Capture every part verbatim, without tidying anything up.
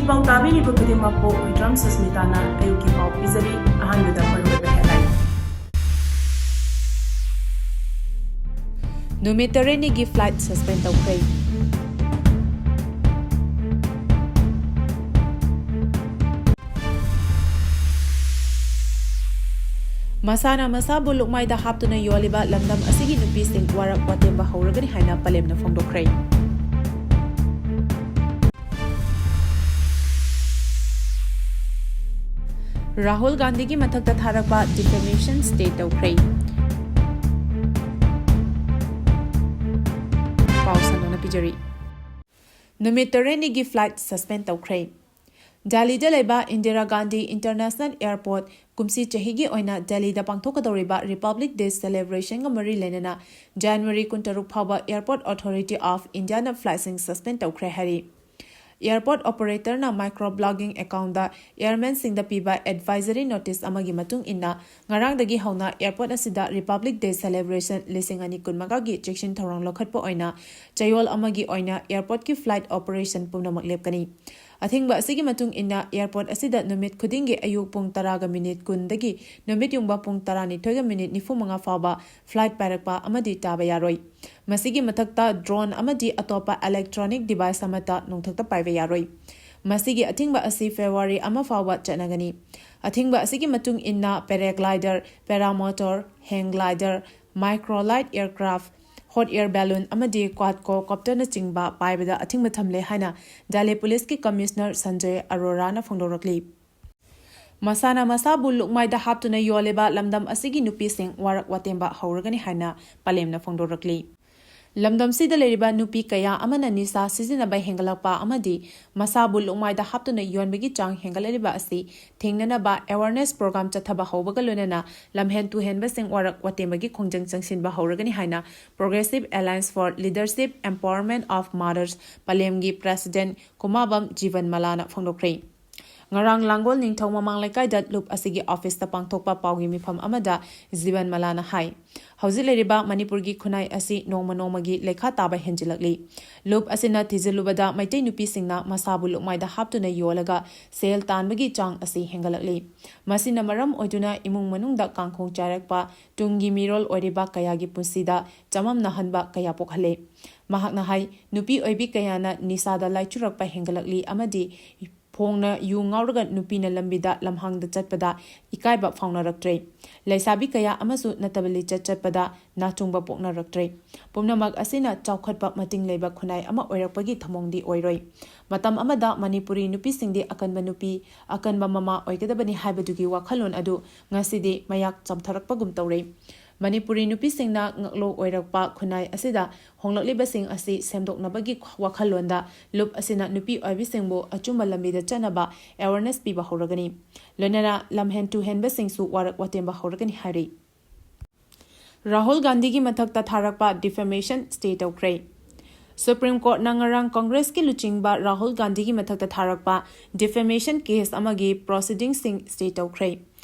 ꯄꯥꯎ ꯇꯥꯕꯤꯔꯤꯕ ꯈꯨꯗꯤꯡꯃꯛꯄꯨ ꯍꯨꯏꯗ꯭ꯔꯝ ꯁꯁꯃꯤꯇꯥꯅ ꯑꯌꯨꯛꯀꯤ ꯄꯥꯎ ꯄꯤꯖꯔꯤ꯫ ꯑꯍꯥꯟꯕꯗ ꯃꯔꯨꯑꯣꯏꯕ headline꯫ ꯅꯨꯃꯤꯠ ꯇꯔꯦꯠꯅꯤꯒꯤ flight suspend ꯇꯧꯈ꯭ꯔꯦ꯫ ꯃꯁꯥꯅ ꯃꯁꯥꯕꯨ ꯂꯨꯛꯃꯥꯏꯗ ꯍꯥꯞꯇꯨꯅ ꯌꯣꯜꯂꯤꯕ ꯂꯝꯗꯝ ꯑꯁꯤꯒꯤ ꯅꯨꯄꯤꯁꯤꯡ ꯋꯥꯔꯛ ꯋꯥꯇꯦꯝꯕ ꯍꯧꯔꯒꯅꯤ ꯍꯥꯏꯅ ꯄꯂꯦꯝꯅ ꯐꯣꯡꯗꯣꯛꯈ꯭ꯔꯦ꯫ ꯔꯥꯍꯨꯜ ꯒꯥꯟꯙꯤꯒꯤ ꯃꯊꯛꯇ ꯊꯥꯔꯛꯄ defamation stay ꯇꯧꯈ꯭ꯔꯦ꯫ ꯄꯥꯎ ꯁꯟꯗꯣꯛꯅ ꯄꯤꯖꯔꯤ꯫ ꯅꯨꯃꯤꯠ ꯇꯔꯦꯠꯅꯤꯒꯤ flight suspend ꯇꯧꯈ꯭ꯔꯦ꯫ ꯗꯦꯜꯂꯤꯗ ꯂꯩꯕ ꯏꯟꯗꯤꯔꯥ ꯒꯥꯟꯙꯤ International Airport ꯀꯨꯝꯁꯤ ꯆꯍꯤꯒꯤ ꯑꯣꯏꯅ ꯗꯦꯜꯂꯤꯗ ꯄꯥꯡꯊꯣꯛꯀꯗꯧꯔꯤꯕ Republic Day celebrationꯒ ꯃꯔꯤ ꯂꯩꯅꯅ January ꯀꯨꯟꯇꯔꯨꯛ ꯐꯥꯎꯕ Airport Authority of Indiaꯅ flightꯁꯤꯡ suspend ꯇꯧꯈ꯭ꯔꯦ ꯍꯥꯏꯔꯤ꯫ Airport operatorꯅ micro blogging accountꯗ airmanꯁꯤꯡꯗ ꯄꯤꯕ advisory notice ꯑꯃꯒꯤ ꯃꯇꯨꯡ ꯏꯟꯅ, ꯉꯔꯥꯡꯗꯒꯤ ꯍꯧꯅ airport ꯑꯁꯤꯗ Republic Day celebration ꯂꯤꯁꯤꯡ ꯑꯅꯤ ꯀꯨꯟꯃꯉꯥꯒꯤ ꯆꯦꯛꯁꯤꯟ ꯊꯧꯔꯥꯡ ꯂꯧꯈꯠꯄ ꯑꯣꯏꯅ ꯆꯌꯣꯜ ꯑꯃꯒꯤ ꯑꯣꯏꯅ airportꯀꯤ flight operation ꯄꯨꯝꯅꯃꯛ ꯂꯦꯞꯀꯅꯤ꯫ ꯑꯊꯤꯡꯕ ꯑꯁꯤꯒꯤ ꯃꯇꯨꯡ ꯏꯟꯅ, airport ꯑꯁꯤꯗ ꯅꯨꯃꯤꯠ ꯈꯨꯗꯤꯡꯒꯤ ꯑꯌꯨꯛ ꯄꯨꯡ ꯇꯔꯥꯒ ꯃꯤꯅꯤꯠ ꯀꯨꯟꯗꯒꯤ ꯅꯨꯃꯤꯠ ꯌꯨꯡꯕ ꯄꯨꯡ ꯇꯔꯥꯅꯤꯊꯣꯏꯒ ꯃꯤꯅꯤꯠ ꯅꯤꯐꯨꯃꯉꯥ ꯐꯥꯎꯕ flight ꯄꯥꯏꯔꯛꯄ ꯑꯃꯗꯤ ꯇꯥꯕ ꯌꯥꯔꯣꯏ꯫ ꯃꯁꯤꯒꯤ ꯃꯊꯛꯇ, drone ꯑꯃꯗꯤ ꯑꯇꯣꯞꯄ electronic device ꯑꯃꯠꯇ ꯅꯣꯡꯊꯛꯇ ꯄꯥꯏꯕ ꯌꯥꯔꯣꯏ꯫ ꯃꯁꯤꯒꯤ ꯑꯊꯤꯡꯕ ꯑꯁꯤ February ꯑꯃ ꯐꯥꯎꯕ ꯆꯠꯅꯒꯅꯤ꯫ ꯑꯊꯤꯡꯕ ꯑꯁꯤꯒꯤ ꯃꯇꯨꯡ ꯏꯟꯅ, paraglider, paramotor, hang glider, microlight aircraft, hot air balloon ꯑꯃꯗꯤ quadcopterꯅꯆꯤꯡꯕ ꯄꯥꯏꯕꯗ ꯑꯊꯤꯡꯕ ꯊꯝꯂꯦ ꯍꯥꯏꯅ ꯗꯦꯜꯂꯤ ꯄꯨꯂꯤꯁꯀꯤ Commissioner ꯁꯟꯖꯌ ꯑꯔꯣꯔꯥꯅ ꯐꯣꯡꯗꯣꯔꯛꯂꯤ꯫ ꯃꯁꯥꯅ ꯃꯁꯥꯕꯨ ꯂꯨꯛꯃꯥꯏꯗ ꯍꯥꯞꯇꯨꯅ ꯌꯣꯜꯂꯤꯕ ꯂꯝꯗꯝ ꯑꯁꯤꯒꯤ ꯅꯨꯄꯤꯁꯤꯡ ꯋꯥꯔꯛ ꯋꯥꯇꯦꯝꯕ ꯍꯧꯔꯒꯅꯤ ꯍꯥꯏꯅ ꯄꯂꯦꯝꯅ ꯐꯣꯡꯗꯣꯔꯛꯂꯤ꯫ ꯂꯝꯗꯝꯁꯤꯗ ꯂꯩꯔꯤꯕ ꯅꯨꯄꯤ ꯀꯌꯥ ꯑꯃꯅ ꯅꯤꯁꯥ ꯁꯤꯖꯤꯟꯅꯕ ꯍꯦꯟꯒꯠꯂꯛꯄ ꯑꯃꯗꯤ ꯃꯁꯥꯕꯨ ꯂꯨꯛꯃꯥꯏꯗ ꯍꯥꯞꯇꯨꯅ ꯌꯣꯟꯕꯒꯤ ꯆꯥꯡ ꯍꯦꯟꯒꯠꯂꯛꯂꯤꯕ ꯑꯁꯤ ꯊꯤꯡꯅꯅꯕ awareness program ꯆꯠꯊꯕ ꯍꯧꯕꯒ ꯂꯣꯏꯅꯅ ꯂꯝꯍꯦꯟ ꯇꯨꯍꯦꯟꯕꯁꯤꯡ ꯋꯥꯔꯛ ꯋꯥꯇꯦꯝꯕꯒꯤ ꯈꯣꯡꯖꯪ ꯆꯪꯁꯤꯟꯕ ꯍꯧꯔꯒꯅꯤ ꯍꯥꯏꯅ Progressive Alliance for Leadership Empowerment of Mothers ꯄꯂꯦꯝꯒꯤ President ꯀꯨꯃꯥꯕꯝ ꯖꯤꯕꯟ ꯃꯂꯥꯅ ꯐꯣꯡꯗꯣꯛꯈ꯭ꯔꯦ꯫ ꯉꯔꯥꯡ ꯂꯥꯡꯒꯣꯜ ꯅꯤꯡꯊꯧ ꯃꯃꯥꯡ ꯂꯩꯀꯥꯏꯗ ꯂꯨꯞ ꯑꯁꯤꯒꯤ ꯑꯣꯐꯤꯁꯇ ꯄꯥꯡꯊꯣꯛꯄ ꯄꯥꯎꯒꯤ ꯃꯤꯐꯝ ꯑꯃꯗ ꯖꯤꯕꯟ ꯃꯂꯥꯅ ꯍꯥꯏ, ꯍꯧꯖꯤꯛ ꯂꯩꯔꯤꯕ ꯃꯅꯤꯄꯨꯔꯒꯤ ꯈꯨꯟꯅꯥꯏ ꯑꯁꯤ ꯅꯣꯡꯃ ꯅꯣꯡꯃꯒꯤ ꯂꯩꯈꯥ ꯇꯥꯕ ꯍꯦꯟꯖꯤꯜꯂꯛꯂꯤ꯫ ꯂꯨꯞ ꯑꯁꯤꯅ ꯊꯤꯖꯤꯜꯂꯨꯕꯗ ꯃꯩꯇꯩ ꯅꯨꯄꯤꯁꯤꯡꯅ ꯃꯁꯥꯕꯨ ꯂꯨꯛꯃꯥꯏꯗ ꯍꯥꯞꯇꯨꯅ ꯌꯣꯜꯂꯒ ꯁꯦꯜ ꯇꯥꯟꯕꯒꯤ ꯆꯥꯡ ꯑꯁꯤ ꯍꯦꯟꯒꯠꯂꯛꯂꯤ꯫ ꯃꯁꯤꯅ ꯃꯔꯝ ꯑꯣꯏꯗꯨꯅ ꯏꯃꯨꯡ ꯃꯅꯨꯡꯗ ꯀꯥꯡꯈꯣꯡ ꯆꯥꯏꯔꯛꯄ, ꯇꯨꯡꯒꯤ ꯃꯤꯔꯣꯜ ꯑꯣꯏꯔꯤꯕ ꯀꯌꯥꯒꯤ ꯄꯨꯟꯁꯤꯗ ꯆꯃꯝꯅꯍꯟꯕ ꯀꯌꯥ ꯄꯣꯛꯍꯜꯂꯦ꯫ ꯃꯍꯥꯛꯅ ꯍꯥꯏ, ꯅꯨꯄꯤ ꯑꯣꯏꯕꯤ ꯀꯌꯥꯅ ꯅꯤꯁꯥꯗ ꯂꯥꯏꯆꯨꯔꯛꯄ ꯍꯦꯟꯒꯠꯂꯛꯂꯤ ꯑꯃꯗꯤ ꯐꯣꯡꯅ ꯌꯨ ꯉꯥꯎꯔꯒ ꯅꯨꯄꯤꯅ ꯂꯝꯕꯤꯗ ꯂꯝꯍꯥꯡꯗ ꯆꯠꯄꯗ ꯏꯀꯥꯏꯕ ꯐꯥꯎꯅꯔꯛꯇ꯭ꯔꯦ꯫ ꯂꯩꯁꯥꯕꯤ ꯀꯌꯥ ꯑꯃꯁꯨ ꯅꯠꯇꯕ ꯂꯤꯆꯠ ꯆꯠꯄꯗ ꯅꯥꯆꯨꯡꯕ ꯄꯣꯛꯅꯔꯛꯇ꯭ꯔꯦ꯫ ꯄꯨꯝꯅꯃꯛ ꯑꯁꯤꯅ ꯆꯥꯎꯈꯠꯄ ꯃꯇꯤꯡ ꯂꯩꯕ ꯈꯨꯟꯅꯥꯏ ꯑꯃ ꯑꯣꯏꯔꯛꯄꯒꯤ ꯊꯃꯣꯡꯗꯤ ꯑꯣꯏꯔꯣꯏ꯫ ꯃꯇꯝ ꯑꯃꯗ ꯃꯅꯤꯄꯨꯔꯤ ꯅꯨꯄꯤꯁꯤꯡꯗꯤ ꯑꯀꯟꯕ ꯅꯨꯄꯤ, ꯑꯀꯟꯕ ꯃꯃꯥ ꯑꯣꯏꯒꯗꯕꯅꯤ ꯍꯥꯏꯕꯗꯨꯒꯤ ꯋꯥꯈꯜꯂꯣꯟ ꯑꯗꯨ ꯉꯁꯤꯗꯤ ꯃꯌꯥꯛ ꯆꯝꯊꯔꯛꯄꯒꯨꯝ ꯇꯧꯔꯦ꯫ ꯃꯅꯤꯄꯨꯔꯤ ꯅꯨꯄꯤꯁꯤꯡꯅ ꯉꯥꯛꯂꯣꯛ ꯑꯣꯏꯔꯛꯄ ꯈꯨꯟꯅꯥꯏ ꯑꯁꯤꯗ ꯍꯣꯡꯂꯛꯂꯤꯕꯁꯤꯡ ꯑꯁꯤ ꯁꯦꯝꯗꯣꯛꯅꯕꯒꯤ ꯋꯥꯈꯜꯂꯣꯟꯗ ꯂꯨꯞ ꯑꯁꯤꯅ ꯅꯨꯄꯤ ꯑꯣꯏꯕꯤꯁꯤꯡꯕꯨ ꯑꯆꯨꯝꯕ ꯂꯝꯕꯤꯗ ꯆꯠꯅꯕ ꯑꯦꯋꯥꯔꯅꯦꯁ ꯄꯤꯕ ꯍꯧꯔꯒꯅꯤ꯫ ꯂꯣꯏꯅꯅ ꯂꯝꯍꯦꯟ ꯇꯨꯍꯦꯟꯕꯁꯤꯡꯁꯨ ꯋꯥꯔꯛ ꯋꯥꯇꯦꯝꯕ ꯍꯧꯔꯒꯅꯤ ꯍꯥꯏꯔꯤ꯫ ꯔꯥꯍꯨꯜ ꯒꯥꯟꯙꯤꯒꯤ ꯃꯊꯛꯇ ꯊꯥꯔꯛꯄ ꯗꯤꯐꯦꯃꯦꯁꯟ ꯁ꯭ꯇꯦ ꯇꯧꯈ꯭ꯔꯦ꯫ ꯁꯨꯄ꯭ꯔꯤꯝ ꯀꯣꯔꯠꯅ ꯉꯔꯥꯡ ꯀꯣꯡꯒ꯭ꯔꯦꯁꯀꯤ ꯂꯨꯆꯤꯡꯕ ꯔꯥꯍꯨꯜ ꯒꯥꯟꯙꯤꯒꯤ ꯃꯊꯛꯇ ꯊꯥꯔꯛꯄ ꯗꯤꯐꯦꯃꯦꯁꯟ ꯀꯦꯁ ꯑꯃꯒꯤ ꯄ꯭ꯔꯣꯁꯤꯗꯤꯡꯁꯤꯡ ꯁ꯭ꯇꯦ ꯇꯧꯈ꯭ꯔꯦ꯫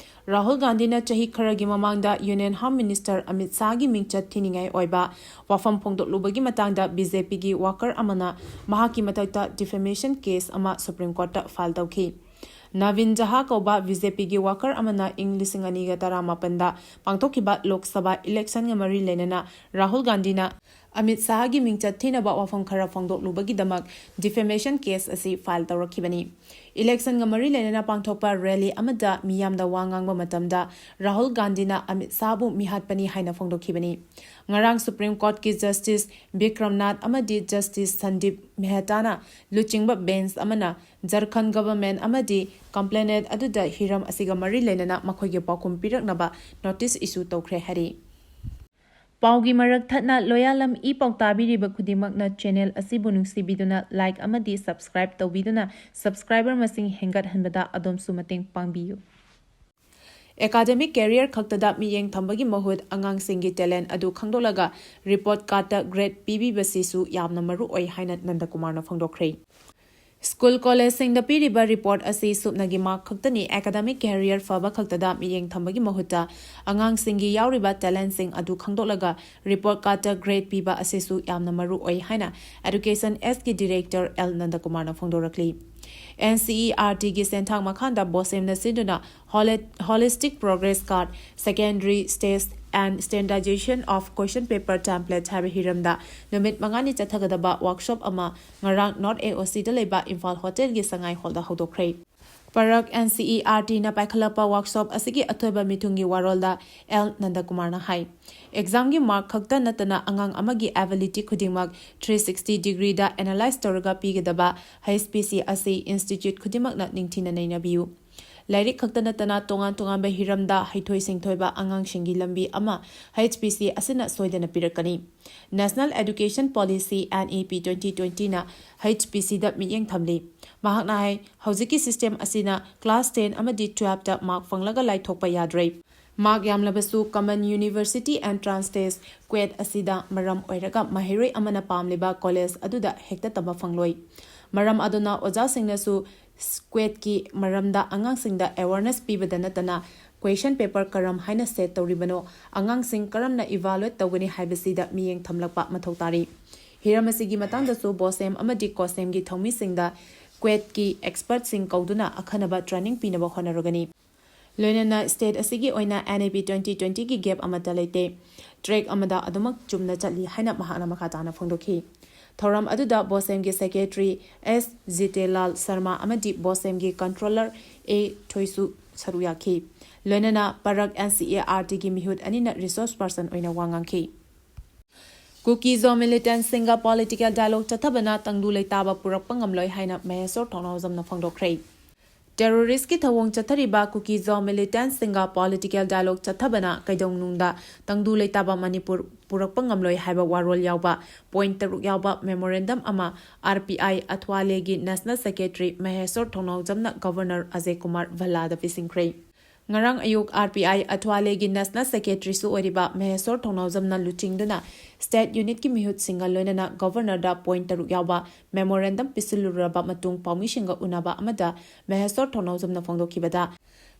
ꯔꯥꯍꯨꯜ ꯒꯥꯟꯙꯤꯅ ꯆꯍꯤ ꯈꯔꯒꯤ ꯃꯃꯥꯡꯗ ꯌꯨꯅꯤꯌꯟ ꯍꯣꯝ ꯃꯤꯅꯤꯁꯇꯔ ꯑꯃꯤꯠ ꯁꯥꯍꯒꯤ ꯃꯤꯡꯆꯠ ꯊꯤꯅꯤꯡꯉꯥꯏ ꯑꯣꯏꯕ ꯋꯥꯐꯝ ꯐꯣꯡꯗꯣꯛꯂꯨꯕꯒꯤ ꯃꯇꯥꯡꯗ ꯕꯤ ꯖꯦ ꯄꯤꯒꯤ ꯋꯥꯀꯔ ꯑꯃꯅ ꯃꯍꯥꯛꯀꯤ ꯃꯊꯛꯇ ꯗꯤꯐꯦꯃꯦꯁꯟ ꯀꯦꯁ ꯑꯃ ꯁꯨꯄ꯭ꯔꯤꯝ ꯀꯣꯔꯠꯇ ꯐꯥꯏꯜ ꯇꯧꯈꯤ꯫ ꯅꯚꯤꯟ ꯖꯍꯥ ꯀꯧꯕ ꯕꯤ ꯖꯦ ꯄꯤꯒꯤ ꯋꯥꯀꯔ ꯑꯃꯅ ꯏꯪ ꯂꯤꯁꯤꯡ ꯑꯅꯤꯒ ꯇꯔꯥꯃꯥꯄꯟꯗ ꯄꯥꯡꯊꯣꯛꯈꯤꯕ ꯂꯣꯛ ꯁꯚꯥ ꯏꯂꯦꯛꯁꯟꯒ ꯃꯔꯤ ꯂꯩꯅꯅ ꯔꯥꯍꯨꯜ ꯒꯥꯟꯙꯤꯅ ꯑꯃꯤꯠ ꯁꯥꯍꯒꯤ ꯃꯤꯡꯆꯠ ꯊꯤꯅꯕ ꯋꯥꯐꯝ ꯈꯔ ꯐꯣꯡꯗꯣꯛꯂꯨꯕꯒꯤꯗꯃꯛ ꯗꯤꯐꯦꯃꯦꯁꯟ ꯀꯦꯁ ꯑꯁꯤ ꯐꯥꯏꯜ ꯇꯧꯔꯛꯈꯤꯕꯅꯤ꯫ ꯏꯂꯦꯛꯁꯟꯒ ꯃꯔꯤ ꯂꯩꯅꯅ ꯄꯥꯡꯊꯣꯛꯄ ꯔꯦꯂꯤ ꯑꯃꯗ ꯃꯤꯌꯥꯝꯗ ꯋꯥ ꯉꯥꯡꯕ ꯃꯇꯝꯗ ꯔꯥꯍꯨꯜ ꯒꯥꯟꯙꯤꯅ ꯑꯃꯤꯠ ꯁꯥꯍꯕꯨ ꯃꯤꯍꯥꯠꯄꯅꯤ ꯍꯥꯏꯅ ꯐꯣꯡꯗꯣꯛꯈꯤꯕꯅꯤ꯫ ꯉꯔꯥꯡ ꯁꯨꯄ꯭ꯔꯤꯝ ꯀꯣꯔꯠꯀꯤ ꯖꯁꯇꯤꯁ ꯕꯤꯀ꯭ꯔꯝꯅꯥꯊ ꯑꯃꯗꯤ ꯖꯁꯇꯤꯁ ꯁꯟꯗꯤꯞ ꯃꯦꯍꯇꯥꯅ ꯂꯨꯆꯤꯡꯕ ꯕꯦꯟꯆ ꯑꯃꯅ ꯖꯔꯈꯟ ꯒꯚꯔꯟꯃꯦꯟꯠ ꯑꯃꯗꯤ ꯀꯝꯄ꯭ꯂꯦꯅꯦꯟꯠ ꯑꯗꯨꯗ ꯍꯤꯔꯝ ꯑꯁꯤꯒ ꯃꯔꯤ ꯂꯩꯅꯅ ꯃꯈꯣꯏꯒꯤ ꯄꯥꯎꯈꯨꯝ ꯄꯤꯔꯛꯅꯕ ꯅꯣꯇꯤꯁ ꯏꯁꯨ ꯇꯧꯈ꯭ꯔꯦ ꯍꯥꯏꯔꯤ꯫ ꯄꯥꯎꯒꯤ ꯃꯔꯛ ꯊꯠꯅ ꯂꯣꯌꯥꯂꯝ ꯏ ꯄꯥꯎ ꯇꯥꯕꯤꯔꯤꯕ ꯈꯨꯗꯤꯡꯃꯛꯅ ꯆꯦꯅꯦꯜ ꯑꯁꯤꯕꯨ ꯅꯨꯡꯁꯤꯕꯤꯗꯨꯅ ꯂꯥꯏꯛ ꯑꯃꯗꯤ ꯁꯕꯁꯀ꯭ꯔꯥꯏꯕ ꯇꯧꯕꯤꯗꯨꯅ ꯁꯕꯁꯀ꯭ꯔꯥꯏꯕꯔ ꯃꯁꯤꯡ ꯍꯦꯟꯒꯠꯍꯟꯕꯗ ꯑꯗꯣꯝꯁꯨ ꯃꯇꯦꯡ ꯄꯥꯡꯕꯤꯌꯨ꯫ ꯑꯦꯀꯥꯗꯃꯤꯛ ꯀꯦꯔꯤꯌꯔ ꯈꯛꯇꯗ ꯃꯤꯠꯌꯦꯡ ꯊꯝꯕꯒꯤ ꯃꯍꯨꯠ ꯑꯉꯥꯡꯁꯤꯡꯒꯤ ꯇꯦꯂꯦꯟꯠ ꯑꯗꯨ ꯈꯪꯗꯣꯛꯂꯒ ꯔꯤꯄꯣꯔꯠ ꯀꯥꯔꯗꯇ ꯒ꯭ꯔꯦꯗ ꯄꯤꯕꯤꯕꯁꯤꯁꯨ ꯌꯥꯝꯅ ꯃꯔꯨ ꯑꯣꯏ ꯍꯥꯏꯅ ꯅꯟꯗꯀꯨꯃꯥꯔꯅ ꯐꯣꯡꯗꯣꯛꯈ꯭ꯔꯦ꯫ ꯁ꯭ꯀꯨꯜ ꯀꯣꯂꯦꯖꯁꯤꯡꯗ ꯄꯤꯔꯤꯕ ꯔꯤꯄꯣꯔꯠ ꯑꯁꯤ ꯁꯨꯞꯅꯒꯤ ꯃꯥꯔꯛ ꯈꯛꯇꯅꯤ, ꯑꯦꯀꯥꯗꯃꯤꯛ ꯀꯦꯔꯤꯌꯔ ꯐꯕ ꯈꯛꯇꯗ ꯃꯤꯠꯌꯦꯡ ꯊꯝꯕꯒꯤ ꯃꯍꯨꯠꯇ ꯑꯉꯥꯡꯁꯤꯡꯒꯤ ꯌꯥꯎꯔꯤꯕ ꯇꯦꯂꯦꯟꯠꯁꯤꯡ ꯑꯗꯨ ꯈꯪꯗꯣꯛꯂꯒ ꯔꯤꯄꯣꯔꯠ ꯀꯥꯔꯠꯇ ꯒ꯭ꯔꯦꯗ ꯄꯤꯕ ꯑꯁꯤꯁꯨ ꯌꯥꯝꯅ ꯃꯔꯨ ꯑꯣꯏ ꯍꯥꯏꯅ ꯑꯦꯗꯨꯀꯦꯁꯟ ꯑꯦꯁꯀꯤ ꯗꯤꯔꯦꯛꯇꯔ ꯑꯦꯜ ꯅꯟꯗꯀꯨꯃꯥꯔꯅ ꯐꯣꯡꯗꯣꯔꯛꯂꯤ꯫ ꯑꯦꯟ ꯁꯤ ꯏ ꯑꯥꯔ ꯇꯤꯒꯤ ꯁꯦꯟꯊꯥꯡ ꯃꯈꯥꯗ ꯕꯣꯁꯦꯝꯅ ꯁꯤꯟꯗꯨꯅ Holistic Progress Card, Secondary Stage and Standardization of Question Paper Template ꯍꯥꯏꯕ ꯍꯤꯔꯝꯗ ꯅꯨꯃꯤꯠ ꯃꯉꯥꯅꯤ ꯆꯠꯊꯒꯗꯕ ꯋꯥꯔꯛꯁꯣꯞ ꯑꯃ ꯉꯔꯥꯡ ꯅꯣꯔꯠ ꯑꯦ ꯑꯣ ꯁꯤꯗ ꯂꯩꯕ ꯏꯝꯐꯥꯜ ꯍꯣꯇꯦꯜꯒꯤ ꯁꯉꯥꯏ ꯍꯣꯜꯗ ꯍꯧꯗꯣꯛꯈ꯭ꯔꯦ꯫ ꯄꯔꯛ ꯑꯦꯟ ꯁꯤ ꯏ ꯑꯥꯔ ꯇꯤꯅ ꯄꯥꯏꯈꯠꯂꯛꯄ ꯋꯥꯔꯛꯁꯣꯞ ꯑꯁꯤꯒꯤ ꯑꯊꯣꯏꯕ ꯃꯤꯊꯨꯡꯒꯤ ꯋꯥꯔꯣꯜꯗ ꯑꯦꯜ ꯅꯟꯗꯀꯨꯃꯥꯔꯅ ꯍꯥꯏ, ꯑꯦꯛꯖꯥꯝꯒꯤ ꯃꯥꯔꯛ ꯈꯛꯇ ꯅꯠꯇꯅ ꯑꯉꯥꯡ ꯑꯃꯒꯤ ꯑꯦꯕꯤꯂꯤꯇꯤ ꯈꯨꯗꯤꯡꯃꯛ ꯊ꯭ꯔꯤ ꯁꯤꯛꯁꯇꯤ ꯗꯤꯒ꯭ꯔꯤꯗ ꯑꯦꯅꯥꯂꯥꯏꯖ ꯇꯧꯔꯒ ꯄꯤꯒꯗꯕ ꯍꯩꯆ ꯄꯤ ꯁꯤ ꯑꯁꯤ ꯏꯟꯁꯇꯤꯇ꯭ꯌꯨꯠ ꯈꯨꯗꯤꯡꯃꯛꯅ ꯅꯤꯡꯊꯤꯅ ꯅꯩꯅꯕꯤꯌꯨ꯫ ꯂꯥꯏꯔꯤꯛ ꯈꯛꯇ ꯅꯠꯇꯅ ꯇꯣꯉꯥꯟ ꯇꯣꯉꯥꯟꯕ ꯍꯤꯔꯝꯗ ꯍꯩꯊꯣꯏ ꯁꯤꯡꯊꯣꯏꯕ ꯑꯉꯥꯡꯁꯤꯡꯒꯤ ꯂꯝꯕꯤ ꯑꯃ ꯍꯩꯆ ꯄꯤ ꯁꯤ ꯑꯁꯤꯅ ꯁꯣꯏꯗꯅ ꯄꯤꯔꯛꯀꯅꯤ꯫ National Education Policy, N E P, twenty twentyꯅ H P ꯁꯤꯗ ꯃꯤꯠꯌꯦꯡ ꯊꯝꯂꯤ꯫ ꯃꯍꯥꯛꯅ ꯍꯥꯏ, ꯍꯧꯖꯤꯛꯀꯤ ꯁꯤꯁꯇꯦꯝ ꯑꯁꯤꯅ ꯀ꯭ꯂꯥꯁ ꯇꯦꯟ ꯑꯃꯗꯤ ꯇꯨꯋꯦꯜꯐꯇ ꯃꯥꯔꯛ ꯐꯪꯂꯒ ꯂꯥꯏꯊꯣꯛꯄ ꯌꯥꯗ꯭ꯔꯦ꯫ Mark ꯌꯥꯝꯂꯕꯁꯨ Common University Entrance Test, ꯀ꯭ꯋꯦꯠ ꯑꯁꯤꯗ ꯃꯔꯝ ꯑꯣꯏꯔꯒ ꯃꯍꯩꯔꯣꯏ ꯑꯃꯅ ꯄꯥꯝꯂꯤꯕ ꯀꯣꯂꯦꯖ ꯑꯗꯨꯗ ꯍꯦꯛꯇ ꯇꯝꯕ ꯐꯪꯂꯣꯏ꯫ ꯃꯔꯝ ꯑꯗꯨꯅ ꯑꯣꯖꯥꯁꯤꯡꯅꯁꯨ ꯀ꯭ꯋꯦꯠꯀꯤ ꯃꯔꯝꯗ ꯑꯉꯥꯡꯁꯤꯡꯗ ꯑꯦꯋꯥꯔꯅꯦꯁ ꯄꯤꯕꯗ ꯅꯠꯇꯅ ꯀ꯭ꯋꯦꯁꯟ ꯄꯦꯄꯔ ꯀꯔꯝ ꯍꯥꯏꯅ ꯁꯦꯠ ꯇꯧꯔꯤꯕꯅꯣ, ꯑꯉꯥꯡꯁꯤꯡ ꯀꯔꯝꯅ ꯏꯚꯥꯂꯨꯑꯦꯠ ꯇꯧꯒꯅꯤ ꯍꯥꯏꯕꯁꯤꯗ ꯃꯤꯠꯌꯦꯡ ꯊꯝꯂꯛꯄ ꯃꯊꯧ ꯇꯥꯔꯤ꯫ ꯍꯤꯔꯝ ꯑꯁꯤꯒꯤ ꯃꯇꯥꯡꯗꯁꯨ ꯕꯣꯁꯦꯝ ꯑꯃꯗꯤ ꯀꯣꯁꯦꯝꯒꯤ ꯊꯧꯃꯤꯁꯤꯡꯗ ꯀ꯭ꯋꯦꯠꯀꯤ ꯑꯦꯛꯁꯄꯔꯠꯁꯤꯡ ꯀꯧꯗꯨꯅ ꯑꯈꯟꯅꯕ ꯇ꯭ꯔꯦꯅꯤꯡ ꯄꯤꯅꯕ ꯍꯣꯠꯅꯔꯒꯅꯤ꯫ ꯂꯣꯏꯅꯅ ꯁ꯭ꯇꯦꯠ ꯑꯁꯤꯒꯤ ꯑꯣꯏꯅ N E P twenty twentyꯒꯤ ꯒꯦꯞ ꯑꯃꯠꯇ ꯂꯩꯇꯦ꯫ ꯇ꯭ꯔꯦꯛ ꯑꯃꯗ ꯑꯗꯨꯃꯛ ꯆꯨꯝꯅ ꯆꯠꯂꯤ ꯍꯥꯏꯅ ꯃꯍꯥꯛꯅ ꯃꯈꯥ ꯇꯥꯅ ꯐꯣꯡꯗꯣꯛꯈꯤ꯫ ꯊꯧꯔꯝ ꯑꯗꯨꯗ ꯕꯣꯁꯦꯝꯒꯤ ꯁꯦꯀ꯭ꯔꯦꯇꯔꯤ ꯑꯦꯁ ꯖꯤꯇꯦꯂꯥꯜ ꯁꯔꯃꯥ ꯑꯃꯗꯤ ꯕꯣꯁꯦꯝꯒꯤ ꯀꯟꯇ꯭ꯔꯣꯂꯔ ꯑꯦ ꯊꯣꯏꯁꯨ ꯁꯔꯨꯛ ꯌꯥꯈꯤ꯫ ꯂꯣꯏꯅꯅ ꯄꯔꯛ N C E R Tꯒꯤ ꯃꯤꯍꯨꯠ ꯑꯅꯤꯅ ꯔꯤꯁꯣꯔꯁ ꯄꯔꯁꯟ ꯑꯣꯏꯅ ꯋꯥ ꯉꯥꯡꯈꯤ꯫ ꯀꯨꯀꯤ ꯖꯣ ꯃꯤꯂꯤꯇꯦꯟꯠꯁꯤꯡꯒ ꯄꯣꯂꯤꯇꯤꯀꯦꯜ ꯗꯥꯏꯂꯣꯒ ꯆꯠꯊꯕꯅ ꯇꯪꯗꯨ ꯂꯩꯇꯥꯕ ꯄꯨꯔꯛꯄ ꯉꯝꯂꯣꯏ ꯍꯥꯏꯅ ꯃꯍꯦꯁꯣꯔ ꯊꯣꯡꯅꯥꯎꯖꯝꯅ ꯐꯣꯡꯗꯣꯛꯈ꯭ꯔꯦ꯫ ꯇꯦꯔꯣꯔꯤꯁ꯭ꯠꯀꯤ ꯊꯧꯑꯣꯡ ꯆꯠꯊꯔꯤꯕ ꯀꯨꯀꯤ ꯖꯣ ꯃꯤꯂꯤꯇꯦꯟꯠꯁꯤꯡꯒ ꯄꯣꯂꯤꯇꯤꯀꯦꯜ ꯗꯥꯏꯂꯣꯒ ꯆꯠꯊꯕꯅ ꯀꯩꯗꯧꯅꯨꯡꯗ ꯇꯪꯗꯨ ꯂꯩꯇꯥꯕ ꯃꯅꯤꯄꯨꯔ ꯄꯨꯔꯛꯄ ꯉꯝꯂꯣꯏ ꯍꯥꯏꯕ ꯋꯥꯔꯣꯜ ꯌꯥꯎꯕ ꯄꯣꯏꯟꯠ ꯇꯔꯨꯛ ꯌꯥꯎꯕ ꯃꯦꯃꯣꯔꯦꯟꯗꯝ ꯑꯃ R P I ꯑꯊ꯭ꯋꯥꯂꯦꯒꯤ ꯅꯦꯁꯅꯦꯜ ꯁꯦꯀ꯭ꯔꯦꯇꯔꯤ ꯃꯍꯦꯁꯣꯔ ꯊꯣꯡꯅꯥꯎꯖꯝꯅ ꯒꯚꯔꯅꯔ ꯑꯖꯌ ꯀꯨꯃꯥꯔ ꯚꯜꯂꯥꯗ ꯄꯤꯁꯤꯟꯈ꯭ꯔꯦ꯫ ꯉꯔꯥꯡ ꯑꯌꯨꯛ ꯑꯥꯔ ꯄꯤ ꯑꯥꯏ ꯑꯊ꯭ꯋꯥꯂꯦꯒꯤ ꯅꯦꯁꯅꯦꯜ ꯁꯦꯀ꯭ꯔꯦꯇꯔꯤꯁꯨ ꯑꯣꯏꯔꯤꯕ ꯃꯍꯦꯁꯣꯔ ꯊꯧꯅꯥꯎꯖꯝꯅ ꯂꯨꯆꯤꯡꯗꯨꯅ ꯁ꯭ꯇꯦꯠ ꯌꯨꯅꯤꯠꯀꯤ ꯃꯤꯍꯨꯠꯁꯤꯡꯒ ꯂꯣꯏꯅꯅ ꯒꯕꯔꯅꯔꯗ ꯄꯣꯏꯟꯠ ꯇꯔꯨꯛ ꯌꯥꯎꯕ ꯃꯦꯃꯣꯔꯦꯟꯗꯝ ꯄꯤꯁꯤꯜꯂꯨꯔꯕ ꯃꯇꯨꯡ ꯄꯥꯎꯃꯤꯁꯤꯡꯒ ꯎꯅꯕ ꯑꯃꯗ ꯃꯍꯦꯁꯣꯔ ꯊꯧꯅꯥꯎꯖꯝꯅ ꯐꯣꯡꯗꯣꯛꯈꯤꯕꯗ,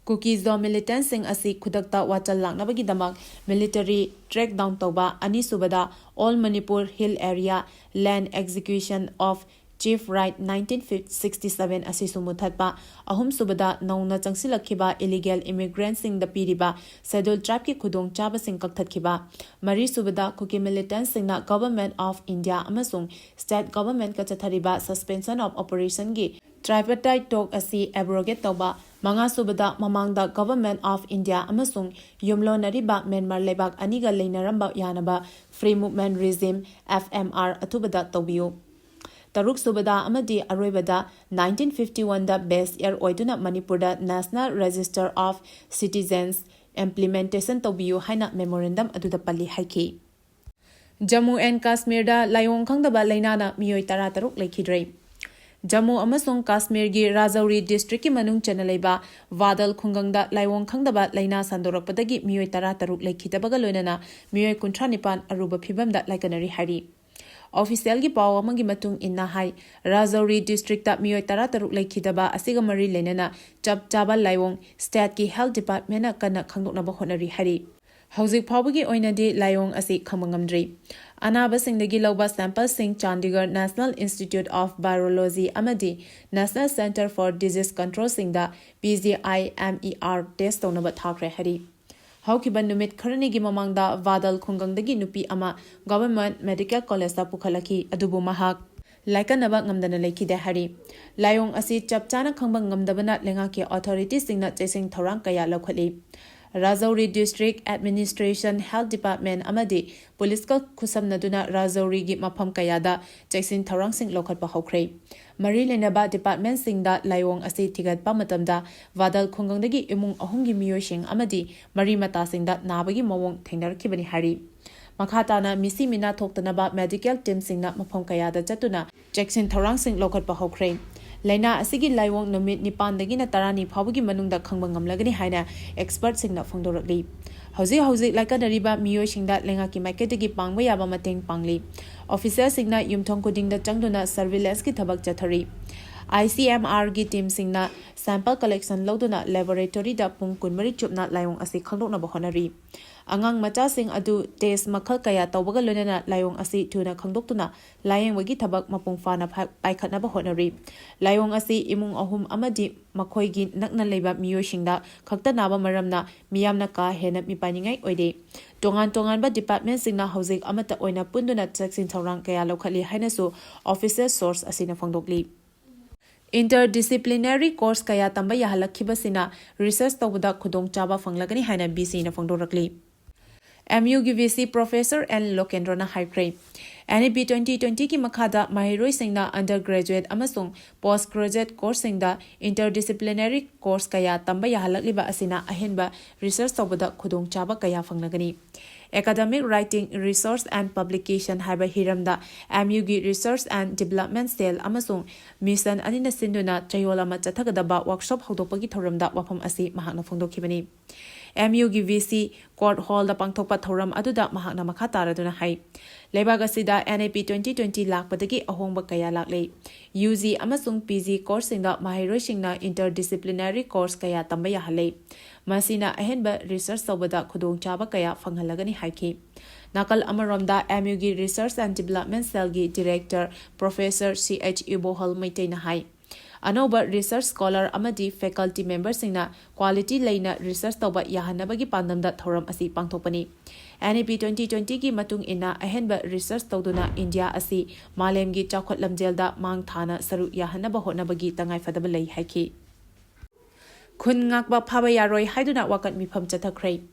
ꯀꯨꯀꯤꯖꯣ ꯃꯤꯂꯤꯇꯦꯟꯠꯁꯤꯡ ꯑꯁꯤ ꯈꯨꯗꯛꯇ ꯋꯥꯆꯜ ꯂꯥꯛꯅꯕꯒꯤꯗꯃꯛ ꯃꯤꯂꯤꯇꯔꯤ ꯇ꯭ꯔꯦꯛ ꯗꯥꯎꯟ ꯇꯧꯕ, ꯑꯅꯤꯁꯨꯕꯗ All Manipur Hill Area Land Execution of Chief Right nineteen sixty seven ꯑꯁꯤꯁꯨ ꯃꯨꯊꯠꯄ, ꯑꯍꯨꯝꯁꯨꯕꯗ ꯅꯧꯅ ꯆꯪꯁꯤꯜꯂꯛꯈꯤꯕ ꯏꯂꯤꯒꯦꯜ ꯏꯃꯤꯒ꯭ꯔꯦꯟꯠꯁꯤꯡꯗ ꯄꯤꯔꯤꯕ ꯁꯦꯗ꯭ꯌꯨꯜ ꯇ꯭ꯔꯥꯏꯕꯀꯤ ꯈꯨꯗꯣꯡꯆꯥꯕꯁꯤꯡ ꯀꯛꯊꯠꯈꯤꯕ, ꯃꯔꯤꯁꯨꯕꯗ ꯀꯨꯀꯤ ꯃꯤꯂꯤꯇꯦꯟꯠꯁꯤꯡꯅ ꯒꯚꯔꯟꯃꯦꯟꯠ ꯑꯣꯐ ꯏꯟꯗꯤꯌꯥ ꯑꯃꯁꯨꯡ ꯁ꯭ꯇꯦꯠ ꯒꯚꯔꯟꯃꯦꯟꯠꯀ ꯆꯠꯊꯔꯤꯕ suspension of operation ꯒꯤ tripartite talk ꯑꯁꯤ abrogate ꯇꯧꯕ, ꯃꯉꯥꯁꯨꯕꯗ ꯃꯃꯥꯡꯗ ꯒꯚꯔꯟꯃꯦꯟꯠ ꯑꯣꯐ ꯏꯟꯗꯤꯌꯥ ꯑꯃꯁꯨꯡ ꯌꯨꯝꯂꯣꯟꯅꯔꯤꯕ ꯃ꯭ꯌꯥꯟꯃꯥꯔ ꯂꯩꯕꯥꯛ ꯑꯅꯤꯒ ꯂꯩꯅꯔꯝꯕ ꯌꯥꯅꯕ Free Movement Regime, F M R, ꯑꯊꯨꯕꯗ ꯇꯧꯕꯤꯌꯨ꯫ ꯇꯔꯨꯛꯁꯨꯕꯗ ꯑꯃꯗꯤ ꯑꯔꯣꯏꯕꯗ nineteen fifty one ꯗ base year ꯑꯣꯏꯗꯨꯅ ꯃꯅꯤꯄꯨꯔꯗ National Register of Citizens implementation ꯇꯧꯕꯤꯌꯨ ꯍꯥꯏꯅ ꯃꯦꯃꯣꯔꯦꯟꯗꯝ ꯑꯗꯨꯗ ꯄꯜꯂꯤ ꯍꯥꯏꯈꯤ꯫ ꯖꯝꯃꯨ ꯑꯦꯟ ꯀꯥꯁꯃꯤꯔꯗ ꯂꯥꯏꯑꯣꯡ ꯈꯪꯗꯕ ꯂꯥꯏꯅꯥꯅ ꯃꯤꯑꯣꯏ ꯇꯔꯥꯇꯔꯨꯛ ꯂꯩꯈꯤꯗ꯭ꯔꯦ꯫ ꯖꯝꯃꯨ ꯑꯃꯁꯨꯡ ꯀꯥꯁꯃꯤꯔꯒꯤ ꯔꯥꯖꯧꯔꯤ ꯗꯤꯁꯇ꯭ꯔꯤꯛꯀꯤ ꯃꯅꯨꯡ ꯆꯟꯅ ꯂꯩꯕ ꯕꯥꯗꯜ ꯈꯨꯡꯒꯪꯗ ꯂꯥꯏꯑꯣꯡ ꯈꯪꯗꯕ ꯂꯥꯏꯅꯥ ꯁꯟꯗꯣꯔꯛꯄꯗꯒꯤ ꯃꯤꯑꯣꯏ ꯇꯔꯥꯇꯔꯨꯛ ꯂꯩꯈꯤꯗꯕꯒ ꯂꯣꯏꯅꯅ ꯃꯤꯑꯣꯏ ꯀꯨꯟꯊ꯭ꯔꯥ ꯅꯤꯄꯥꯟ ꯑꯔꯨꯕ ꯐꯤꯚꯝꯗ ꯂꯥꯏꯀꯠꯅꯔꯤ ꯍꯥꯏꯔꯤ꯫ ꯑꯣꯐꯤꯁꯤꯌꯦꯜꯒꯤ ꯄꯥꯎ ꯑꯃꯒꯤ ꯃꯇꯨꯡ ꯏꯟꯅ ꯍꯥꯏ, ꯔꯥꯖꯧꯔꯤ ꯗꯤꯁꯇ꯭ꯔꯤꯛꯇ ꯃꯤꯑꯣꯏ ꯇꯔꯥꯇꯔꯨꯛ ꯂꯩꯈꯤꯗꯕ ꯑꯁꯤꯒ ꯃꯔꯤ ꯂꯩꯅꯅ ꯆꯞ ꯆꯥꯕ ꯂꯥꯏꯑꯣꯡ ꯁ꯭ꯇꯦꯠꯀꯤ ꯍꯦꯜꯊ ꯗꯤꯄꯥꯔꯠꯃꯦꯟꯠꯅ ꯀꯟꯅ ꯈꯪꯗꯣꯛꯅꯕ ꯍꯣꯠꯅꯔꯤ ꯍꯥꯏꯔꯤ꯫ ꯍꯧꯖꯤꯛ ꯐꯥꯎꯕꯒꯤ ꯑꯣꯏꯅꯗꯤ ꯂꯥꯏꯑꯣꯡ ꯑꯁꯤ ꯈꯪꯕ ꯉꯝꯗ꯭ꯔꯤ꯫ ꯑꯅꯥꯕꯁꯤꯡꯗꯒꯤ ꯂꯧꯕ sample ꯁꯤꯡ Chandigarh National Institute of Virology ꯑꯃꯗꯤ National Centre for Disease Control ꯁꯤꯡꯗ P G I M E R test ꯇꯧꯅꯕ ꯊꯥꯈ꯭ꯔꯦ ꯍꯥꯏꯔꯤ꯫ ꯍꯧꯈꯤꯕ ꯅꯨꯃꯤꯠ ꯈꯔꯅꯤꯒꯤ ꯃꯃꯥꯡꯗ ꯕꯥꯗꯜ ꯈꯨꯡꯒꯪꯗꯒꯤ ꯅꯨꯄꯤ ꯑꯃ ꯒꯚꯔꯟꯃꯦꯟꯠ ꯃꯦꯗꯤꯀꯦꯜ ꯀꯣꯂꯦꯖꯇ ꯄꯨꯈꯠꯂꯛꯈꯤ, ꯑꯗꯨꯕꯨ ꯃꯍꯥꯛ ꯂꯥꯏꯀꯠꯅꯕ ꯉꯝꯗꯅ ꯂꯩꯈꯤꯗꯦ ꯍꯥꯏꯔꯤ꯫ ꯂꯥꯏꯑꯣꯡ ꯑꯁꯤ ꯆꯞ ꯆꯥꯅ ꯈꯪꯕ ꯉꯝꯗꯕꯅ ꯂꯩꯉꯥꯛꯀꯤ ꯑꯣꯊꯣꯔꯤꯇꯤꯁꯤꯡꯅ ꯆꯦꯛꯁꯤꯟ ꯊꯧꯔꯥꯡ ꯀꯌꯥ ꯂꯧꯈꯠꯂꯤ꯫ ꯔꯥꯖꯧꯔꯤ ꯗꯤꯁꯇ꯭ꯔꯤꯛ ꯑꯦꯗꯃꯤꯅꯤꯁꯇ꯭ꯔꯦꯁꯟ, ꯍꯦꯜꯊ ꯗꯤꯄꯥꯔꯠꯃꯦꯟꯠ ꯑꯃꯗꯤ ꯄꯨꯂꯤꯁꯀ ꯈꯨꯠꯁꯝꯅꯗꯨꯅ ꯔꯥꯖꯧꯔꯤꯒꯤ ꯃꯐꯝ ꯀꯌꯥꯗ ꯆꯦꯛꯁꯤꯟ ꯊꯧꯔꯥꯡꯁꯤꯡ ꯂꯧꯈꯠꯄ ꯍꯧꯈ꯭ꯔꯦ꯫ ꯃꯔꯤ ꯂꯩꯅꯕ ꯗꯤꯄꯥꯔꯠꯃꯦꯟꯠꯁꯤꯡꯗ ꯂꯥꯏꯑꯣꯡ ꯑꯁꯤ ꯊꯤꯒꯠꯄ ꯃꯇꯝꯗ ꯕꯥꯗꯜ ꯈꯨꯡꯒꯪꯗꯒꯤ ꯏꯃꯨꯡ ꯑꯍꯨꯝꯒꯤ ꯃꯤꯑꯣꯏꯁꯤꯡ ꯑꯃꯗꯤ ꯃꯔꯤ ꯃꯇꯥꯁꯤꯡꯗ ꯅꯥꯕꯒꯤ ꯃꯑꯣꯡ ꯊꯦꯡꯅꯔꯛꯈꯤꯕꯅꯤ ꯍꯥꯏꯔꯤ꯫ ꯃꯈꯥ ꯇꯥꯅ ꯃꯤꯁꯤ ꯃꯤꯅꯥ ꯊꯣꯛꯇꯅꯕ ꯃꯦꯗꯤꯀꯦꯜ ꯇꯤꯝꯁꯤꯡꯅ ꯃꯐꯝ ꯀꯌꯥꯗ ꯆꯠꯇꯨꯅ ꯆꯦꯛꯁꯤꯟ ꯊꯧꯔꯥꯡꯁꯤꯡ ꯂꯧꯈꯠꯄ ꯍꯧꯈ꯭ꯔꯦ꯫ ꯂꯥꯏꯅꯥ ꯑꯁꯤꯒꯤ ꯂꯥꯏꯑꯣꯡ ꯅꯨꯃꯤꯠ ꯅꯤꯄꯥꯟꯗꯒꯤꯅ ꯇꯔꯥꯅꯤ ꯐꯥꯎꯕꯒꯤ ꯃꯅꯨꯡꯗ ꯈꯪꯕ ꯉꯝꯂꯒꯅꯤ ꯍꯥꯏꯅ expertꯁꯤꯡꯅ ꯐꯣꯡꯗꯣꯔꯛꯂꯤ꯫ ꯍꯧꯖꯤꯛ ꯍꯧꯖꯤꯛ ꯂꯥꯏꯀꯠꯅꯔꯤꯕ ꯃꯤꯑꯣꯏꯁꯤꯡꯗ ꯂꯩꯉꯥꯛꯀꯤ ꯃꯥꯏꯀꯩꯗꯒꯤ ꯄꯥꯡꯕ ꯌꯥꯕ ꯃꯇꯦꯡ ꯄꯥꯡꯂꯤ꯫ Officerꯁꯤꯡꯅ ꯌꯨꯝꯊꯣꯡ ꯈꯨꯗꯤꯡꯗ ꯆꯪꯗꯨꯅ surveillancegꯤ ꯊꯕꯛ ꯆꯠꯊꯔꯤ꯫ ICMRꯒꯤ teamꯁꯤꯡꯅ sample collection ꯂꯧꯗꯨꯅ laboratoryꯗ ꯄꯨꯡ ꯀꯨꯟꯃꯔꯤ ꯆꯨꯞꯅ ꯂꯥꯏꯑꯣꯡ ꯑꯁꯤ ꯈꯪꯗꯣꯛꯅꯕ ꯍꯣꯠꯅꯔꯤ꯫ ꯑꯉꯥꯡ ꯃꯆꯥꯁꯤꯡ ꯑꯗꯨ test ꯃꯈꯜ ꯀꯌꯥ ꯇꯧꯕꯒ ꯂꯣꯏꯅꯅ ꯂꯥꯏꯑꯣꯡ ꯑꯁꯤ ꯊꯨꯅ ꯈꯪꯗꯣꯛꯇꯨꯅ ꯂꯥꯏꯌꯦꯡꯕꯒꯤ ꯊꯕꯛ ꯃꯄꯨꯡ ꯐꯥꯅ ꯐ-, ꯄꯥꯏꯈꯠꯅꯕ ꯍꯣꯠꯅꯔꯤ꯫ ꯂꯥꯏꯑꯣꯡ ꯑꯁꯤ ꯏꯃꯨꯡ ꯑꯍꯨꯝ ꯑꯃꯗꯤ ꯃꯈꯣꯏꯒꯤ ꯅꯛꯅ ꯂꯩꯕ ꯃꯤꯑꯣꯏꯁꯤꯡꯗ ꯈꯛꯇ ꯅꯥꯕ ꯃꯔꯝꯅ ꯃꯤꯌꯥꯝꯅ ꯀꯥ ꯍꯦꯟꯅ ꯃꯤꯄꯥꯏꯅꯤꯡꯉꯥꯏ ꯑꯣꯏꯗꯦ꯫ ꯇꯣꯉꯥꯟ ꯇꯣꯉꯥꯟꯕ departmentꯁꯤꯡꯅ ꯍꯧꯖꯤꯛ ꯑꯃꯠꯇ ꯑꯣꯏꯅ ꯄꯨꯟꯗꯨꯅ ꯆꯦꯛꯁꯤꯟ ꯊꯧꯔꯥꯡ ꯀꯌꯥ ꯂꯧꯈꯠꯂꯤ ꯍꯥꯏꯅꯁꯨ officer source ꯑꯁꯤꯅ ꯐꯣꯡꯗꯣꯛꯂꯤ꯫ Interdisciplinary course ꯀꯌꯥ ꯇꯝꯕ ꯌꯥꯍꯜꯂꯛꯈꯤꯕꯁꯤꯅ research ꯇꯧꯕꯗ ꯈꯨꯗꯣꯡꯆꯥꯕ ꯐꯪꯂꯒꯅꯤ ꯍꯥꯏꯅ VCꯅ ꯐꯣꯡꯗꯣꯔꯛꯂꯤ꯫ MUꯒꯤ VC Professor N ꯂꯣꯀꯦꯟꯗ꯭ꯔꯣꯅ ꯍꯥꯏꯈ꯭ꯔꯦ, NEP twenty twentyꯒꯤ ꯃꯈꯥꯗ ꯃꯍꯩꯔꯣꯏꯁꯤꯡꯅ undergraduate ꯑꯃꯁꯨꯡ postgraduate courseꯁꯤꯡꯗ interdisciplinary course ꯀꯌꯥ ꯇꯝꯕ ꯌꯥꯍꯜꯂꯛꯂꯤꯕ ꯑꯁꯤꯅ ꯑꯍꯦꯟꯕ research ꯇꯧꯕꯗ ꯈꯨꯗꯣꯡꯆꯥꯕ ꯀꯌꯥ ꯐꯪꯂꯒꯅꯤ꯫ Academic Writing, Research and Publication ꯍꯥꯏꯕ ꯍꯤꯔꯝꯗ MUꯒꯤ Research and Development Cell ꯑꯃꯁꯨꯡ Mission ꯑꯅꯤꯅ ꯁꯤꯟꯗꯨꯅ ꯆꯌꯣꯜ ꯑꯃ ꯆꯠꯊꯒꯗꯕ workshop ꯍꯧꯗꯣꯛꯄꯒꯤ ꯊꯧꯔꯝꯗ ꯋꯥꯐꯝ ꯑꯁꯤ ꯃꯍꯥꯛꯅ ꯐꯣꯡꯗꯣꯛꯈꯤꯕꯅꯤ꯫ MUꯒꯤ VC Court Hallꯗ ꯄꯥꯡꯊꯣꯛꯄ ꯊꯧꯔꯝ ꯑꯗꯨꯗ ꯃꯍꯥꯛꯅ ꯃꯈꯥ ꯇꯥꯔꯗꯨꯅ ꯍꯥꯏ, ꯂꯩꯕꯥꯛ ꯑꯁꯤꯗ NEP twenty twenty ꯂꯥꯛꯄꯗꯒꯤ ꯑꯍꯣꯡꯕ ꯀꯌꯥ ꯂꯥꯛꯂꯦ꯫ UG ꯑꯃꯁꯨꯡ PG courseꯁꯤꯡꯗ ꯃꯍꯩꯔꯣꯏꯁꯤꯡꯅ interdisciplinary course ꯀꯌꯥ ꯇꯝꯕ ꯌꯥꯍꯜꯂꯦ꯫ ꯃꯁꯤꯅ ꯑꯍꯦꯟꯕ research ꯇꯧꯕꯗ ꯈꯨꯗꯣꯡꯆꯥꯕ ꯀꯌꯥ ꯐꯪꯍꯜꯂꯒꯅꯤ ꯍꯥꯏꯈꯤ꯫ ꯅꯥꯀꯜ ꯑꯃꯔꯣꯝꯗ MUꯒꯤ Research and Development Cellꯒꯤ Director Professor C H ꯏꯕꯣꯍꯜ ꯃꯩꯇꯩꯅ ꯍꯥꯏ, ꯑꯅꯧꯕ research scholar ꯑꯃꯗꯤ faculty memberꯁꯤꯡꯅ quality ꯂꯩꯅ research ꯇꯧꯕ ꯌꯥꯍꯟꯅꯕꯒꯤ ꯄꯥꯟꯗꯝꯗ ꯊꯧꯔꯝ ꯑꯁꯤ ꯄꯥꯡꯊꯣꯛꯄꯅꯤ꯫ NEP twenty twentyꯒꯤ ꯃꯇꯨꯡ ꯏꯟꯅ ꯑꯍꯦꯟꯕ research ꯇꯧꯗꯨꯅ ꯏꯟꯗꯤꯌꯥ ꯑꯁꯤ ꯃꯥꯂꯦꯝꯒꯤ ꯆꯥꯎꯈꯠ ꯂꯝꯖꯦꯜꯗ ꯃꯥꯡ ꯊꯥꯅ ꯁꯔꯨꯛ ꯌꯥꯍꯟꯅꯕ ꯍꯣꯠꯅꯕꯒꯤ ꯇꯉꯥꯏꯐꯗꯕ ꯂꯩ ꯍꯥꯏꯈꯤ꯫ ꯈꯨꯟ ꯉꯥꯛꯄ ꯐꯥꯕ ꯌꯥꯔꯣꯏ ꯍꯥꯏꯗꯨꯅ ꯋꯥꯀꯠ ꯃꯤꯐꯝ ꯆꯠꯊꯈ꯭ꯔꯦ꯫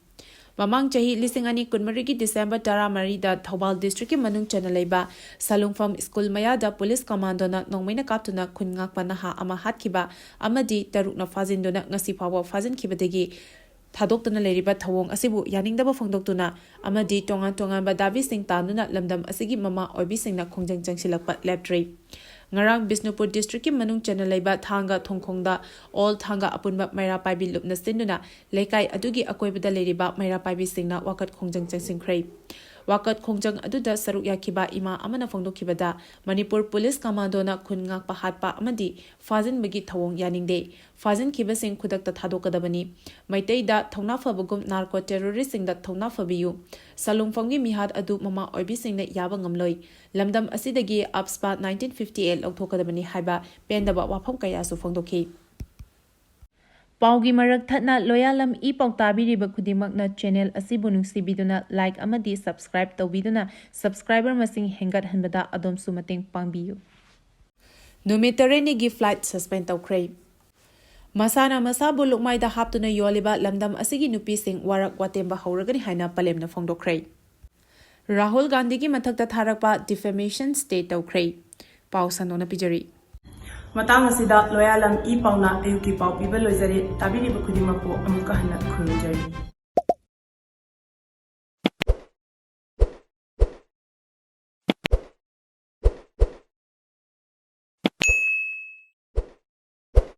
ꯃꯃꯥꯡ ꯆꯍꯤ ꯂꯤꯁꯤꯡ ꯑꯅꯤ ꯀꯨꯟꯃꯔꯤꯒꯤ December ꯇꯔꯥꯃꯔꯤꯗ ꯊꯧꯕꯥꯜ districtꯀꯤ ꯃꯅꯨꯡ ꯆꯟꯅ ꯂꯩꯕ ꯁꯂꯨꯡꯐꯝ school ꯃꯌꯥꯗ police commandoꯅ ꯅꯣꯡꯃꯩꯅ ꯀꯥꯞꯇꯨꯅ ꯈꯨꯟ ꯉꯥꯛꯄ ꯅꯍꯥ ꯑꯃ ꯍꯥꯠꯈꯤꯕ ꯑꯃꯗꯤ ꯇꯔꯨꯛꯅ ꯐꯥꯖꯤꯟꯗꯨꯅ ꯉꯁꯤ ꯐꯥꯎꯕ ꯐꯥꯖꯤꯟꯈꯤꯕꯗꯒꯤ ꯊꯥꯗꯣꯛꯇꯨꯅ ꯂꯩꯔꯤꯕ ꯊꯧꯑꯣꯡ ꯑꯁꯤꯕꯨ ꯌꯥꯅꯤꯡꯗꯕ ꯐꯣꯡꯗꯣꯛꯇꯨꯅ ꯑꯃꯗꯤ ꯇꯣꯉꯥꯟ ꯇꯣꯉꯥꯟꯕ ꯗꯥꯕꯤꯁꯤꯡ ꯇꯥꯟꯗꯨꯅ ꯂꯝꯗꯝ ꯑꯁꯤꯒꯤ ꯃꯃꯥ ꯑꯣꯏꯕꯤꯁꯤꯡꯅ ꯈꯣꯡꯖꯪ ꯆꯪꯁꯤꯜꯂꯛꯄ ꯂꯦꯞꯇ꯭ꯔꯤ꯫ ꯉꯔꯥꯡ ꯕꯤꯁꯅꯨꯄꯨꯔ ꯗꯤꯁꯇ꯭ꯔꯤꯛꯀꯤ ꯃꯅꯨꯡ ꯆꯟꯅ ꯂꯩꯕ ꯊꯥꯡꯒ ꯊꯣꯡꯈꯣꯡꯗ ꯑꯣꯜ ꯊꯥꯡꯒ ꯑꯄꯨꯟꯕ ꯃꯩꯔꯥ ꯄꯥꯏꯕꯤ ꯂꯨꯞꯅ ꯁꯤꯟꯗꯨꯅ ꯂꯩꯀꯥꯏ ꯑꯗꯨꯒꯤ ꯑꯀꯣꯏꯕꯗ ꯂꯩꯔꯤꯕ ꯃꯩꯔꯥ ꯄꯥꯏꯕꯤꯁꯤꯡꯅ ꯋꯥꯀꯠ ꯈꯣꯡꯖꯪ ꯆꯪꯁꯤꯟꯈ꯭ꯔꯦ꯫ ꯋꯥꯀꯠ ꯈꯣꯡꯖꯪ ꯑꯗꯨꯗ ꯁꯔꯨꯛ ꯌꯥꯈꯤꯕ ꯏꯃꯥ ꯑꯃꯅ ꯐꯣꯡꯗꯣꯛꯈꯤꯕꯗ, ꯃꯅꯤꯄꯨꯔ ꯄꯨꯂꯤꯁ ꯀꯃꯥꯟꯗꯣꯅ ꯈꯨꯟ ꯉꯥꯛꯄ ꯍꯥꯠꯄ ꯑꯃꯗꯤ ꯐꯥꯖꯤꯟꯕꯒꯤ ꯊꯧꯑꯣꯡ ꯌꯥꯅꯤꯡꯗꯦ꯫ ꯐꯥꯖꯤꯟꯈꯤꯕꯁꯤꯡ ꯈꯨꯗꯛꯇ ꯊꯥꯗꯣꯛꯀꯗꯕꯅꯤ꯫ ꯃꯩꯇꯩꯗ ꯊꯧꯅꯥ ꯐꯕꯒꯨꯝ ꯅꯥꯔꯀꯣ ꯇꯦꯔꯣꯔꯤꯁ꯭ꯠꯁꯤꯡꯗ ꯊꯧꯅꯥ ꯐꯕꯤꯌꯨ꯫ ꯁꯂꯨꯡꯐꯝꯒꯤ ꯃꯤꯍꯥꯠ ꯑꯗꯨ ꯃꯃꯥ ꯑꯣꯏꯕꯤꯁꯤꯡꯅ ꯌꯥꯕ ꯉꯝꯂꯣꯏ꯫ ꯂꯝꯗꯝ ꯑꯁꯤꯗꯒꯤ ꯑꯞꯁꯄꯥ nineteen fifty eight ꯂꯧꯊꯣꯛꯀꯗꯕꯅꯤ ꯍꯥꯏꯕ ꯄꯦꯟꯗꯕ ꯋꯥꯐꯝ ꯀꯌꯥꯁꯨ ꯐꯣꯡꯗꯣꯛꯈꯤ꯫ ꯄꯥꯎꯒꯤ ꯃꯔꯛ ꯊꯠꯅ ꯂꯣꯌꯥꯂꯝ ꯏ ꯄꯥꯎ ꯇꯥꯕꯤꯔꯤꯕ ꯈꯨꯗꯤꯡꯃꯛꯅ ꯆꯦꯅꯦꯜ ꯑꯁꯤꯕꯨ ꯅꯨꯡꯁꯤꯕꯤꯗꯨꯅ ꯂꯥꯏꯛ ꯑꯃꯗꯤ ꯁꯕꯁꯀ꯭ꯔꯥꯏꯕ ꯇꯧꯕꯤꯗꯨꯅ ꯁꯕꯁꯀ꯭ꯔꯥꯏꯕꯔ ꯃꯁꯤꯡ ꯍꯦꯟꯒꯠꯍꯟꯕꯗ ꯑꯗꯣꯝꯁꯨ ꯃꯇꯦꯡ ꯄꯥꯡꯕꯤꯌꯨ꯫ ꯅꯨꯃꯤꯠ ꯇꯔꯦꯠꯅꯤꯒꯤ ꯐ꯭ꯂꯥꯏꯠ ꯁꯁꯄꯦꯟ ꯇꯧꯈ꯭ꯔꯦ꯫ ꯃꯁꯥꯅ ꯃꯁꯥꯕꯨ ꯂꯨꯛꯃꯥꯏꯗ ꯍꯥꯞꯇꯨꯅ ꯌꯣꯜꯂꯤꯕ ꯂꯝꯗꯝ ꯑꯁꯤꯒꯤ ꯅꯨꯄꯤꯁꯤꯡ ꯋꯥꯔꯛ ꯋꯥꯇꯦꯝꯕ ꯍꯧꯔꯒꯅꯤ ꯍꯥꯏꯅ ꯄꯂꯦꯝꯅ ꯐꯣꯡꯗꯣꯛꯈ꯭ꯔꯦ꯫ ꯔꯥꯍꯨꯜ ꯒꯥꯟꯙꯤꯒꯤ ꯃꯊꯛꯇ ꯊꯥꯔꯛꯄ ꯗꯤꯐꯦꯃꯦꯁꯟ ꯁ꯭ꯇꯦ ꯇꯧꯈ꯭ꯔꯦ꯫ ꯄꯥꯎ ꯁꯟꯗꯣꯛꯅ ꯄꯤꯖꯔꯤ꯫ ꯃꯇꯥꯡ ꯑꯁꯤꯗ ꯂꯣꯌꯥꯂꯝ ꯏ ꯄꯥꯎꯅ ꯑꯌꯨꯛꯀꯤ ꯄꯥꯎ ꯄꯤꯕ ꯂꯣꯏꯖꯔꯦ꯫ ꯇꯥꯕꯤꯔꯤꯕ ꯈꯨꯗꯤꯡꯃꯛꯄꯨ ꯑꯃꯨꯛꯀ ꯍꯟꯅ ꯈꯨꯔꯨꯝꯖꯔꯤ꯫